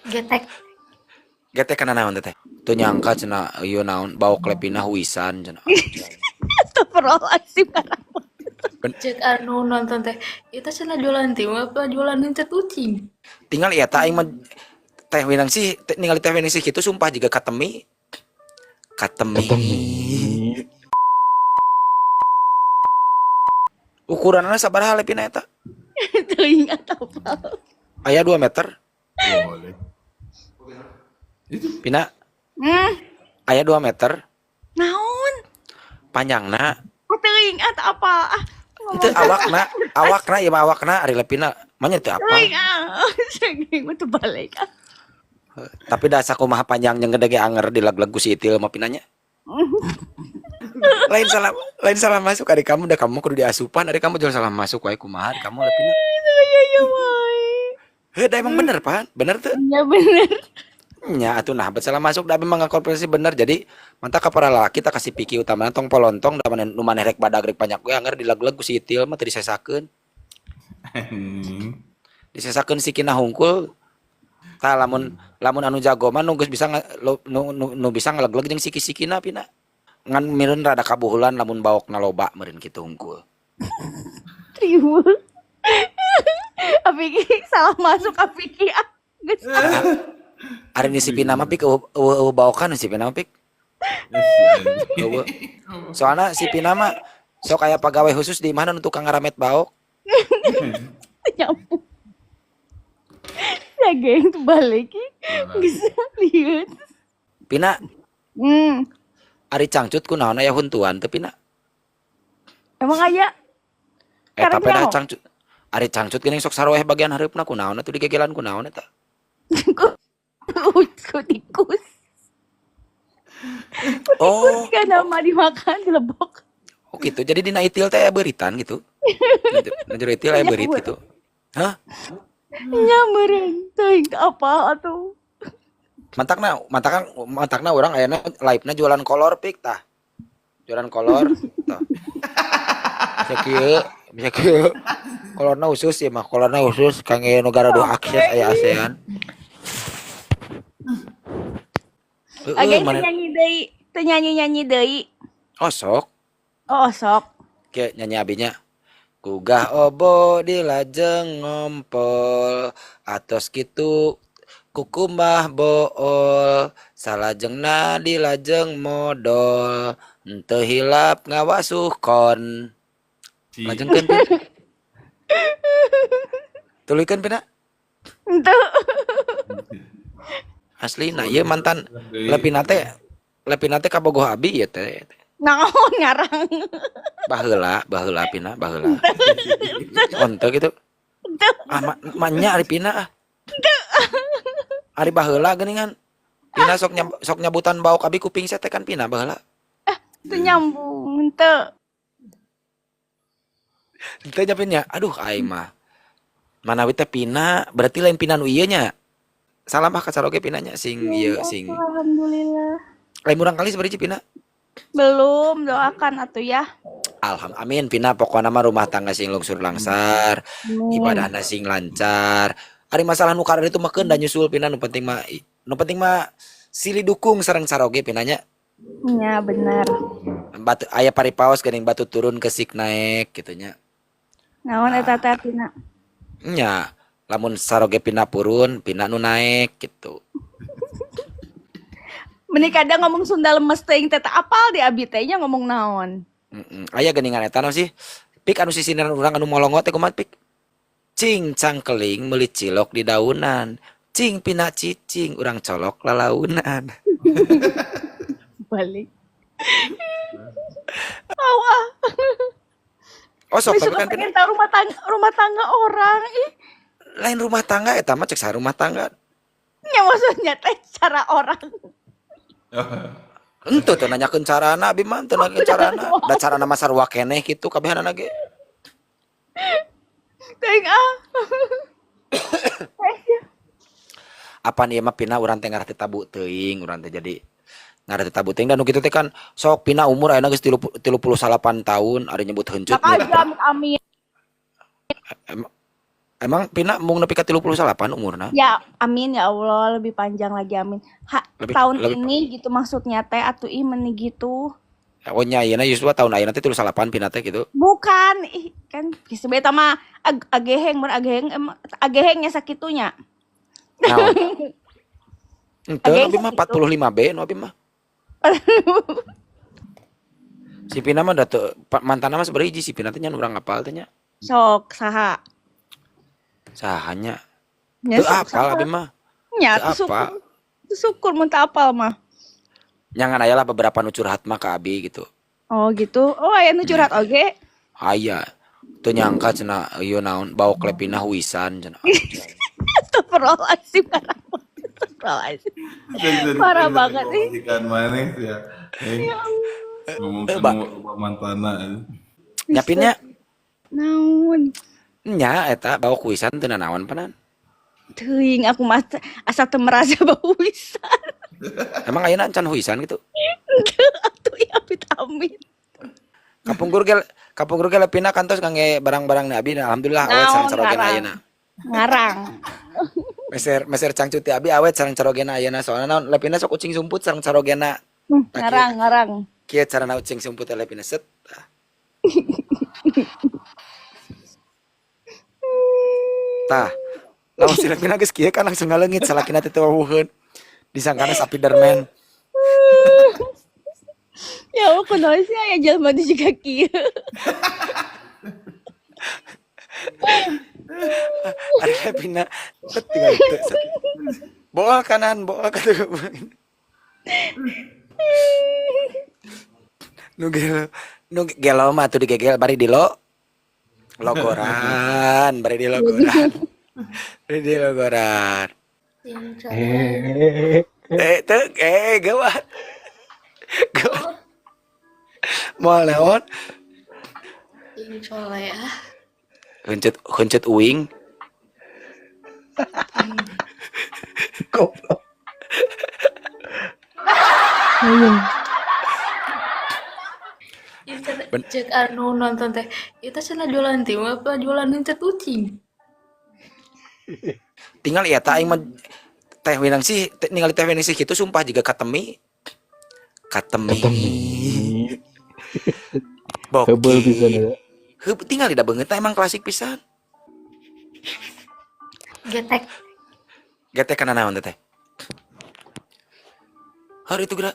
Getek. Getek kana naon teh? Teu nyangka cenah ieu naon baok lepina huisan cenah. Astagfirullahaladzim. Cek anu nonton teh, itu cenah jualan tim apa jualan henteu kucing. Tinggal ieu teh aing mah Teh Winang sih ningali Teh Winang sih kitu sumpah jiga katemi. Katemi. Ukuranna sabaraha lepina eta? Teuing apa? Aya 2 meter. Boleh. Itu Pina aya 2 meter. Naon? Panjangna. Oh, teuing atau apa? Ah, Itu awakna, awakna ieu mah awakna ari lepina manya teu apa. Teuing ah. Saking mah teu balik ah. Tapi da sakumaha panjang jeung gede ge anger dileg-leg ku si Itil mah pinanya. Lain salah masuk ari kamu da kamu kudu diasupan ari kamu jual salah masuk wae kumaha ari kamu lepina. Iya iya wae. Heuh da emang bener pan, bener teu? Iya bener. Nya atuh nah bet salah masuk da memang ngakonfirmasi bener jadi mantap ka para lalaki tak kasih piki utamana tong polontong da maneh nu maneh rek badag rek banyak ge anger dileg-leg ku si Itil mah teu disesakeun. Disesakeun sikina hungkul. Tah lamun lamun anu jago mah nu geus bisa nu, nu, nu bisa ngeleg-leg jeung siki-sikina pina. Ngan mireun rada kabuhulan lamun baokna loba meureun kitu hungkul. Riweuh. Apiki salah masuk apiki ah. Geus. Ari ni si Pina mah pik eueuh eueuh baokan si Pina mah pik. Eueuh. Soalna si Pina mah sok aya pagawe khusus di mana nu tukang ngaramet baok. Nyambung. Ya geng tuh balik. Geus lieur. Pina, ari cangcut kunaon aya huntuan teu Pina? Emang aya? Eta Karena peda nyaho. cangcut. Ari cangcut geuning sok saroeh bagian hareupna kunaon atuh digegelan kunaon eta? Ku tikus. Oh, Tikus kan nama dimakan dilebok. oh gitu. Jadi dina itil teh aya beuritan gitu. Na jero itil aya beurit gitu. Hah? Nya meureun teuing apa atuh. Mantakna mantakna mantakna urang ayana live-na jualan kolor pik tah. Jualan kolor tah. Bisa kieu, bisa kieu. Kolorna khusus ya mah, kolorna khusus kangge nu gaduh akses aya ASEAN. Heeh, Ageng teu mana nyanyi deui, teu nyanyi-nyanyi deui. Oh sok. Oh sok. Ke nyanyi abinya. Gugah obo dilajeng ngompol atos kitu kukumah bool salajengna dilajeng modol henteu hilap ngawasuh kon. Lajengkeun Pin. Tuluykeun Pina. Henteu. Aslina ieu mantan lepina teh kabogoh abi ieu teh. Naon ngarang. Baheula, baheula Pina, baheula. Henteu gitu. Henteu. Ah manya ari Pina ah. Ari baheula geuningan. Pina sok sok nyabutan baok abi kuping saya teh kan Pina baheula. Teu nyambung henteu. Henteu nya Pin nya. Aduh aing mah. Manawi teh Pina, berarti lain Pina nu ieu nya. Salam ah ka caroge Pina nya sing ieu sing. Alhamdulillah. Lain murang kali sabaraha Pina? Belum, doakan atuh ya. Alhamdulillah. Amin Pina pokona mah rumah tangga sing lungsur langsar, ibadahna sing lancar. Ari masalah nu karar itu mah keun da nyusul Pina nu penting mah silih dukung sareng caroge Pina nya. Nya bener. Batu aya paripaos geuning batu turun kesik naek kitu nya. Naon eta teh artina? Nya, lamun saroge Pina purun, Pina nu naek gitu. Meni kadang ngomong Sunda lemes teuing teh teu apal di abi teh nya ngomong naon. Aya geuningan eta naon sih? Pik anu sisinan urang anu molongo teh kumaha pik? Cing cangkeling meuli cilok di daunan. Cing pina cicing urang colok lalaunan. Balik. Aw ah. Oh sok Wih, tapi suka kan Pina pengen tahu rumah tangga orang ih. Lain rumah tangga eta mah cek saha rumah tangga. Nya maksudnya teh cara orang. Henteu teu nanyakeun carana abi mah teu nanyakeun carana. Da carana mah sarua keneh kitu kabehanana ge. Teuing ah. Apan ieu mah Pina urang teh ngarah teh tabu teuing, urang teh jadi ngarah teh tabu teuing da nu kitu teh kan sok Pina umur ayeuna geus 38 tahun ari nyebut heuncut. Mak aja amit amin. Emang Pina mung nepi ka 38 umurna? Ya, amin ya Allah, lebih panjang lagi, amin. Ha, Lebih tahun lebih ini gitu maksudnya teh atuh ih meni gitu. Oh nya ayeuna yuswa tahun ayeuna teh 38 Pina teh gitu. Bukan, ih kan geus beta mah ageheng mun ageheng emang agehengnya sakitunya. Naon? Henteu Ageheng abi mah sakitu. 45 B nu abi mah. Si Pina mah da teu mantanna mah sabaraha hiji si Pina teh nya nu urang apal teh nya. Sok saha? Saha nya? Nya Teu sok apal saha? abi mah. Nya Teu teu syukur. apal. Teu syukur mun teu apal mah. Nya ngan aya lah beberapa nu curhat mah ka abi gitu. Oh gitu. Oh aya nu curhat oge. Aya. Teu nyangka cenah ieu naon baok lepina huisan cenah. Astagfirullahaladzim, parah banget. Astagfirullahaladzim. Parah banget ih. Ikan maneh ya. Eh, ngomong Eh, ba ke mantana. Nya Pin nya Naon? nya eta baok huisan teu nanaon panan. Teuing aku mah asa teu merasa bau huisan. Emang ayeuna encan huisan gitu? Henteu atuh ih amit amit. Kapungkur ge lepina kantos kangge barang-barang abi alhamdulillah awet sareng Naon carogena ngarang. ayeuna. Ngarang. Meser meser cangcut ti abi awet sareng carogena ayeuna soalna naon lepina sok ucing sumput sareng carogena. Tah kieu Ngarang, ngarang. kieu carana ucing sumput teh lepina set. Tah. Tah, lamun si lepina geus kieu kan langsung ngaleungit salakina teh teu wawuheun. Disangkana Spiderman. Ya Allah, kunaon sih aya jelema nu jiga kieu. Ari lepina set tinggal teu set. Bool kanan, bool ka Nu gelo, nu gelo mah atuh digegel bari di lo logoran, bari di logoran. Bari di logoran. Eh, teu eh gawat. Gawat. Moal naon? Cing ya. Heuncet heuncet uing. Goblok. Ben Cek anu nonton teh, itu cenah jualan tiung apa jualan heuncet ucing? Tinggal ieu teh aing mah teh winang sih ningali teh winang sih kitu sumpah jiga katemi. Katemi. Katemi. Heubeul pisan Boki. eta. Heup tinggal da beungeutna emang klasik pisan. Getek. Getek kana naon teh? Har itu geura.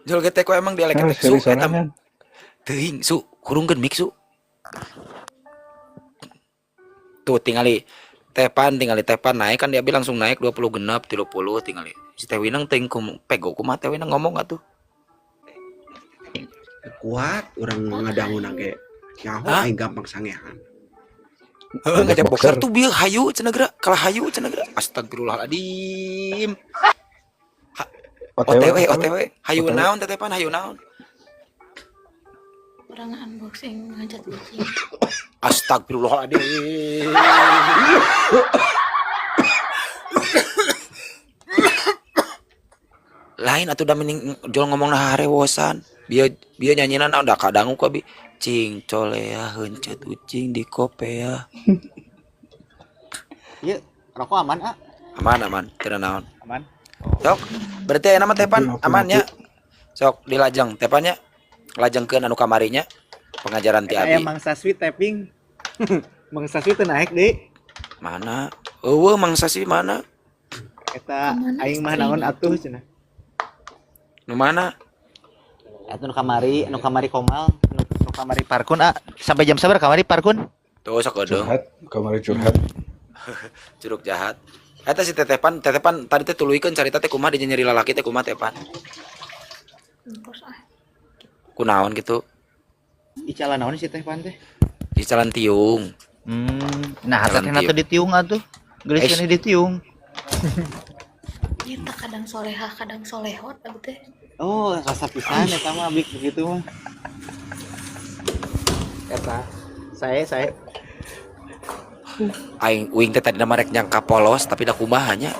Jual getek we emang dialek Ah, getek su seri eta sorangan. teuing su hurungkeun mik su. Tuh tingali tepan tingali tepan naik kan dia bilang langsung naik 20 genap 30 tingali. Si Teh Winang teuing kum pego kumaha Teh Winang ngomong atuh. Kuat orang ngadangun ge. Nyaho Hah? aing gampang sangean. Heeh ngajak boxer Boxer. tuh bieu hayu cenah geura, kalah hayu cenah geura. Astagfirullahaladzim. OTW, OTW OTW. OTW hayu OTW. naon teh Tepan hayu naon. Orang unboxing ngajat ucing. Astagfirullahaladzim. Lain atuh da mending jol ngomong nah harewosan. Bieu bieu nyanyinan udah kadangu ku abi. Cing colea heuncet ucing di kopea. Ieu rokok aman, ah? Aman aman, teu naon. Aman. Sok, berarti aya nama Tepan Oke, aman oke. nya. Sok dilajeng Tepannya. Lajengkeun anu kamarinya pengajaran ti Eta aya abi. Mang Saswi tapping. Mang Saswi teu naik deui. Mana? Eueuh Mang Saswi mana? Eta Kemana aing mah naon istrinya atuh tuh? cenah. Nu mana? Atuh nu kamari Komal, nu kamari Parkun ah. Sampai jam sabar kamari Parkun? Tuh sakedeung. Curhat, kamari curhat. Curug jahat. Eta si Tetepan, Tetepan tadi teh tuluykeun carita teh kumaha dia nyeri lalaki teh kumaha Tepan. Terus ah. Kunaon gitu. Icalan naon si Teh Pan teh? Icalan tiung. Nah, Icalan teteh tiung. teh ditiung atuh. Geulis Eish. keneh ditiung. Kita kadang solehah, kadang solehot abi teh. Oh, rasa pisan eta mah abik begitu mah. Eta saya Aing uing teh tadi rek nyangka polos tapi da kumaha nya.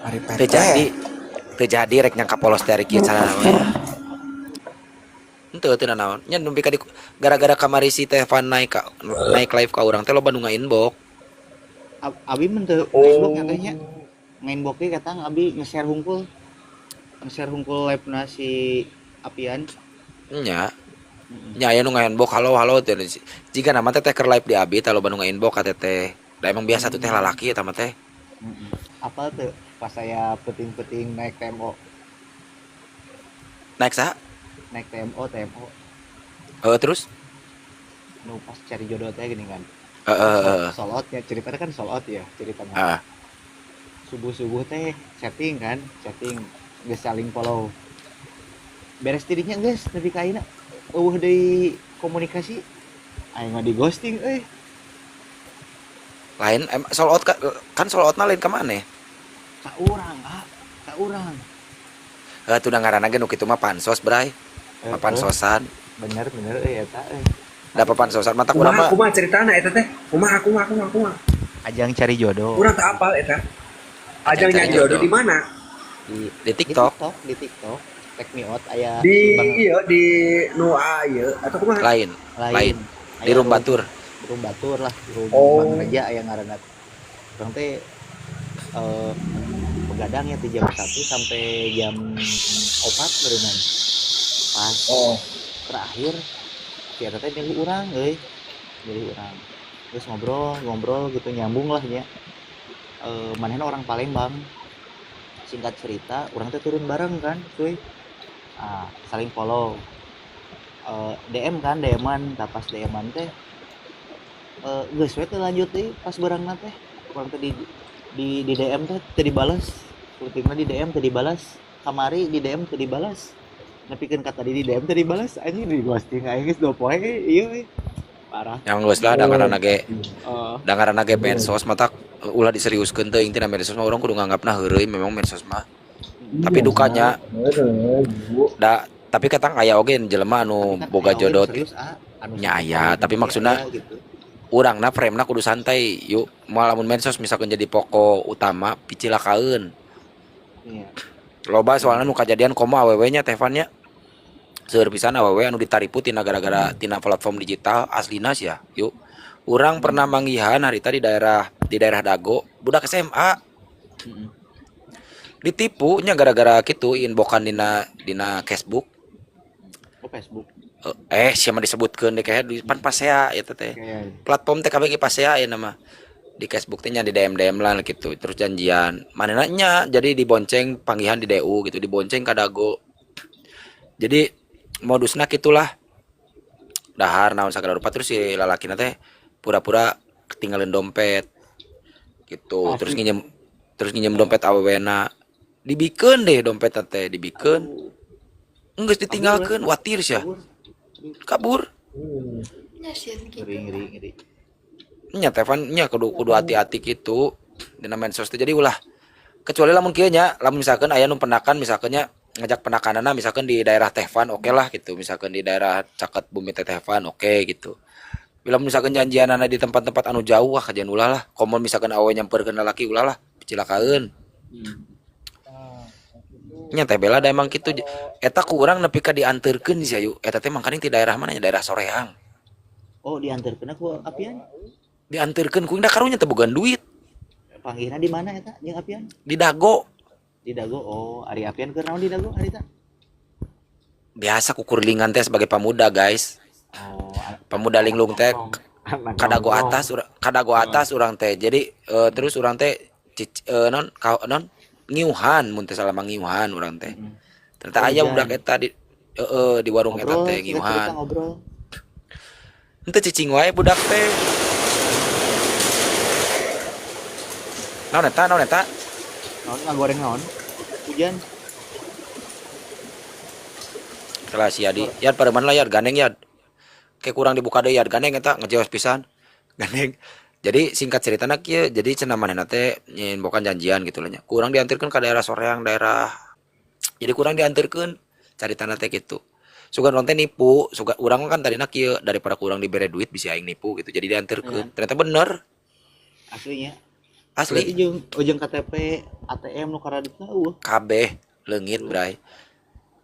Ari Teu PT. jadi. Teu jadi rek nyangka polos teh ari kieu carana mah. Henteu, teu nanaon. Nya nepi ka di gara-gara kamari si Tevan naik live ka urang teh loba nu nga-inbox. Abi mah teu inbox nya teh nya. Nga-inbox ge kata abi nge-share hungkul. Nge-share hungkul live-na si Apian. Nya. Nya aya nu nga-inbox, "Halo, halo," teh. Jiga nama teh teh keur live di abi tah loba nu nga-inbox ka teteh. Da emang biasa tuh teh lalaki eta mah teh. Apal tuh pas saya peting-peting naik TMO? Naik saha? Naik TMO, TMO. Heeh, terus? Nu pas cari jodoh teh gini kan. Heeh. Sold out ya, ceritanya kan sold out ya ceritanya. Ah. Subuh-subuh teh chatting kan, chatting geus saling follow. Beres dirinya geus nepi ka ayeuna euweuh deui komunikasi. Aing mah di ghosting euy. Lain sold out kan sold outna lain ka maneh? Ka urang, ah, ka urang. Heuh, tuh ngaranna ge nu kitu mah pansos, Bray. Papansosan. Bener bener euy eta euy. Da papansosan matak urang Kumaha mah kumaha ceritana eta teh? Kumaha kumaha kumaha kumaha? Ajang cari jodoh. Urang teu apal eta. Ajang Cari nyari jodoh jodoh. di mana? Di Di TikTok. TikTok, di TikTok. Take me out aya Di si Bang ieu di nu ieu atau kumaha? Lain. Lain. Lain. Di Aya room batur. Room batur lah, room Oh. Bang Reja aya ngaranna. Urang teh begadang ya di jam 1 sampai jam 4 berenang. Pas terakhir si eta teh milih urang euy. Milih urang. Terus ngobrol, ngobrol gitu nyambung lah nya. Manehna orang Palembang. Singkat cerita, urang teh turun bareng kan, cuy. Ah, saling follow. DM kan, DM-an, tah pas DM-an teh geus we teu lanjut deui pas beurangna teh. Urang teh di DM teh teu dibales. Pentingna di DM teu dibales. Kamari di DM teu dibales. Nepikeun ka tadi di DM teu dibales, anjing di ghosting aing geus 2 poe ieu euy. Parah. Yang geus lah da ngaranna ge. Oh. Da ngaranna ge medsos matak ulah diseriuskeun teuing tina medsos mah, urang kudu nganggapna heureuy memang medsos mah. Tapi dukanya da tapi katang aya oge jelema anu Tapi kan boga aya oge nu jodoh. serius, ah, anu Nya aya, sampai tapi ge maksudna aya gitu. Urangna frame-na kudu santai yuk. Moal lamun medsos misalkan jadi pokok utama picilakaeun. Iya. Loba soalnya nu kajadian komo awewe nya Tevan nya. Seueur pisan awewe anu ditaripu tina gara-gara tina platform digital aslina sih ya. Yuk. Urang pernah manggihan harita di daerah Dago, budak SMA. Ditipu nya gara-gara kitu inboxan dina dina Facebook. Oh, Facebook. Siapa disebutkeun deh kayak di pan pasea eta teh. Kayak Platform TKB ge pasea ya nama. Di Facebook teh nya di DM DM lah gitu. Terus janjian. Manehna nya jadi dibonceng panggihan di DU gitu, dibonceng ka Dago. Jadi modusna gitulah. Dahar naon sagala rupa, terus si lalakina teh pura-pura ketinggalan dompet gitu. Terus nginjem dompet awewena. Dibikeun deh dompet teh, dibikeun. Geus ditinggalkeun, watir sia. Kabur. Nya sieun gitu. Ngeri ngeri ngeri. Nya Tevan nya kudu kudu hati-hati gitu dina medsos teh, jadi ulah kecuali lamun kieu nya, lamun misalkan aya nu pendakan, misalkan nya ngajak pendakanana misalkan di daerah Tehvan, oke lah gitu, misalkan di daerah caket bumi teh Tehvan, oke gitu. Bila misalkan janjianana di tempat-tempat anu jauh, wah kajian ulah lah. Komo misalkan awewe nyamperkeun lalaki, ulah lah, cilakaeun. Nya teh Bella da emang kitu eta ku urang nepi ka dianterkeun sih ayu eta teh, mangkaning ti daerah mana nya, daerah Soreang. Oh, diantarkeun ku Apian. Dianterkeun ku da karunya teh boga duit. Panggihna di mana eta jeung Apian? Di Dago. Di Dago. Oh, ari Apian keur naon di Dago harita? Biasa kukurlingan teh sebagai pemuda, guys. Oh, pemuda linglung teh. Anak Kadago nongkrong. atas kadago atas urang teh, jadi terus urang teh non non ngiuhan mun teh salah mah, ngiuhan urang teh. Ternyata Oh, aya hujan. budak eta di warung eta Ngobrol, teh singkat cerita ngiuhan. Ngobrol. Henteu, cicing wae budak teh. Naon eta, naon eta? Naon ngagoreng naon? Hujan. Salah si Adi. Yad pareman lah yad, gandeng yad. Kayak kurang dibuka deui yad, gandeng eta ngejeos pisan. Gandeng. Jadi singkat cerita kieu, jadi cenah manehna teh bukan janjian gitu lah nya. Kurang diantarkeun ke daerah Soreang, daerah. Jadi kurang diantarkeun caritana teh gitu. Sugan urang teh nipu, sugan urang kan tadina kieu, daripada kurang dibere duit bisa aing nipu gitu. Jadi diantarkeun. Ternyata bener. Aslinya. Berarti Asli. jeung ujung KTP, ATM nu karaditna euweuh. Kabeh leungit, Bray.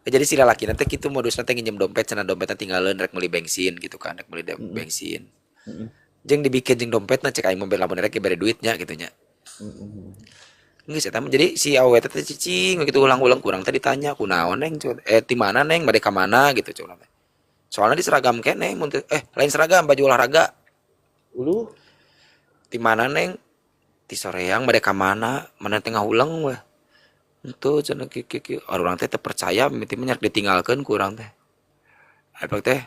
Jadi si lalaki nanti kitu modusna teh, nginjem dompet cenah, dompetnya tinggalin, rek meuli bensin gitu kan, rek meuli bensin. Jeung dibikin jeung dompetna, cek aing mah lamun rek bere duitnya gitu nya. Geus eta mah, jadi si awewe teh cicing gitu ulang-ulang, kurang tadi ditanya kunaon, "Neng?" Eh, "Ti mana, Neng? Bade ka mana?" gitu cek urang teh. Soalnya di seragam keneh mun teu, eh, lain seragam, baju olahraga. Uluh. "Ti mana, Neng?" "Ti Soreang." "Bade ka mana?" Mana tengah ulang weh. Henteu cenah, kieu kieu kieu. Urang teh teu percaya, mimiti mah ditinggalkeun ku urang teh. Apak teh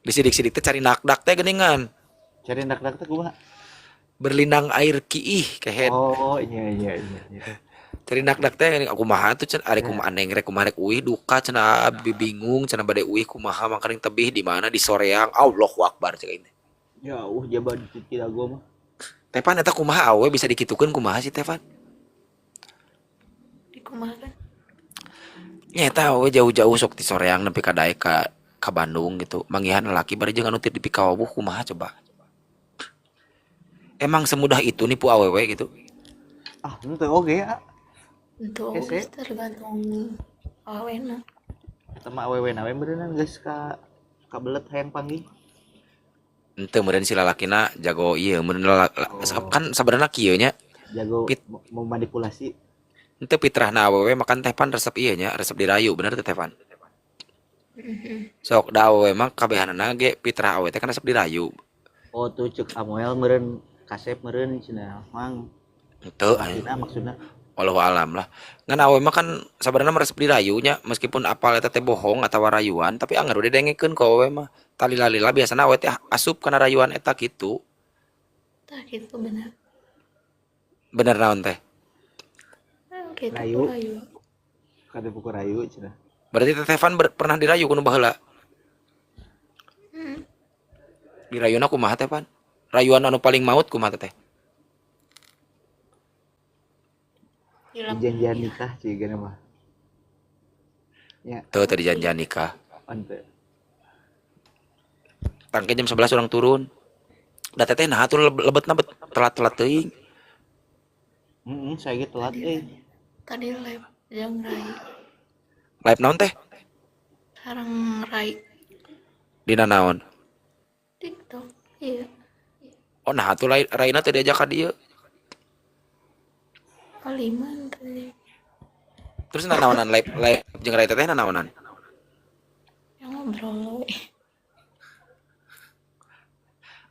disidik-sidik teh cari nakdak teh geuningan. Cari nak-nak teh kumaha? Berlinang air kiih kehed. Oh, iya. Cari nakdak teh geuning, kumaha tuh cenah, ari kumaha, Neng, rek kumaha, rek uih duka cenah, abi bingung cenah, bade uih kumaha, mangkaning tebih di mana, di Soreang. Allahu akbar cek aing teh. Jauh jaban di Cidago mah. Tepan, eta kumaha awe bisa dikitukeun, kumaha sih, Tepan? Dikumaha kan? Nya eta awe jauh-jauh sok ti Soreang nepi ka daek ka Bandung gitu. Manggihan lalaki bari jeung anu teu dipikawawuh, kumaha coba? Emang semudah itu nipu awewe gitu? Ah, henteu oge ya. Untuk Hese. tergantung awena. Eta mah awewe na we beureunan geus ka kabelet hayang panggih. Henteu meureun si lalakina jago ieu meureun Oh. kan sabenerna kieu nya. Jago Pit. Memanipulasi. Henteu, fitrahna awewe makan teh pan resep ieu nya, resep dirayu, bener teh, Tepan? Sok da awewe mah kabehanana ge fitrah awewe teh kan resep dirayu. Oh, tuh cek Amoel meureun kasep meureun cenah mang. Henteu aya. Maksudna maksudna Wallahu alam lah. Ngan awewe mah kan sabenerna mah resep dirayu nya, meskipun apal eta teh bohong atawa rayuan, tapi angger udah dengekeun ku awewe mah. Talila-lila biasana awewe teh asup kana rayuan eta kitu. Tah gitu bener. Bener naon teh? Ah, gitu. Rayu. Rayu. Kata buku rayu cenah. Berarti Teh Tevan pernah dirayu ku nu baheula? Hmm. Dirayuna kumaha, Teh Pan? Rayuan anu paling maut kumaha, Teh? Dilap. Janjian nikah cigana mah. Ya, Tuh tadi janjian nikah. Ente. Tangke jam 11 orang turun. Da teteh nah tuh lebetna telat-telat teuing. Heeh, saya ge telat euy. Tadi live jeung Rai. Live naon, Teh? Sareng Rai. Dina naon? TikTok. Iya. Oh, nah tuh Raina teh diajak ka dieu. Oh, lima tadi. Terus naonan live live jeung Rai teteh naonan? Yang ngobrol we.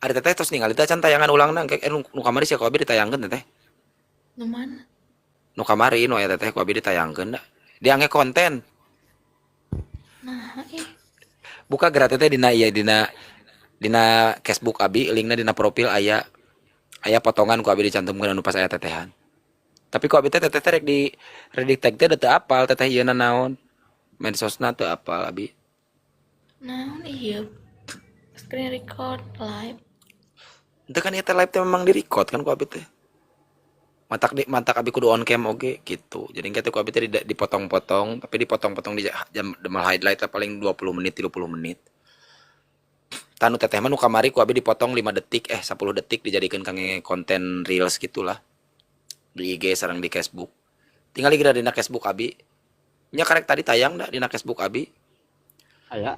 Ari teteh terus ningali teh can tayangan ulangna engke, eh, nu kamari sia ku abi ditayangkeun, Teteh. Nu mana? Nu kamari nu aya teteh ku abi ditayangkeun da. Diangge konten. Nah, ih. Buka geura, Teteh, dina ieu, dina dina Facebook abi, linkna dina profil aya aya potongan ku abi dicantumkeun anu pas aya tetehan. Tapi ku abi teh teteh teh rek di tag teh da teu apal teteh ieu naon. Medsosna teu apal abi. Naon iya? Screen record live. Itu kan ieu teh live teh memang di record kan ku abi teh. Matak abi kudu on cam oge gitu. Jadi engke teh ku abi teh dipotong-potong, tapi dipotong-potong di jam demal highlight lah paling 20 menit, 30 menit. Tah nu teteh mah nu kamari ku abi dipotong 5 detik, eh, 10 detik, dijadikeun kangge konten reels gitulah. Di IG sareng di Facebook. Tinggal geura dina Facebook abi. Nya karek tadi tayang da dina Facebook abi. Aya.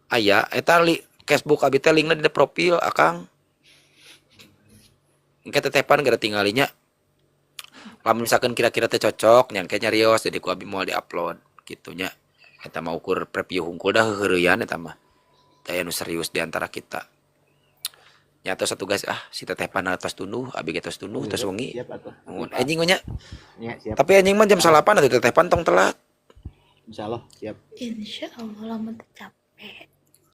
Aya eta li Facebook abi teh linkna di profil Akang. Engke tetepan gara tinggalinya. Lamun misalkan kira-kira teh cocok nya, engke nyarios, jadi ku abi moal di-upload gitu nya. Eta mah ukur preview hungkul dah, heuheureyan eta mah. Teu aya nu serius di antara kita. Nya tos atuh guys, ah, si Teteh pan tos tunduh, abi ge tos tunduh, tos wengi. Siap atuh. Nuhun. Anjing nya. Ya, siap. Tapi anjing mah jam 9 atuh, Teteh pan tong telat. Insyaallah siap. Insya Allah lama capek.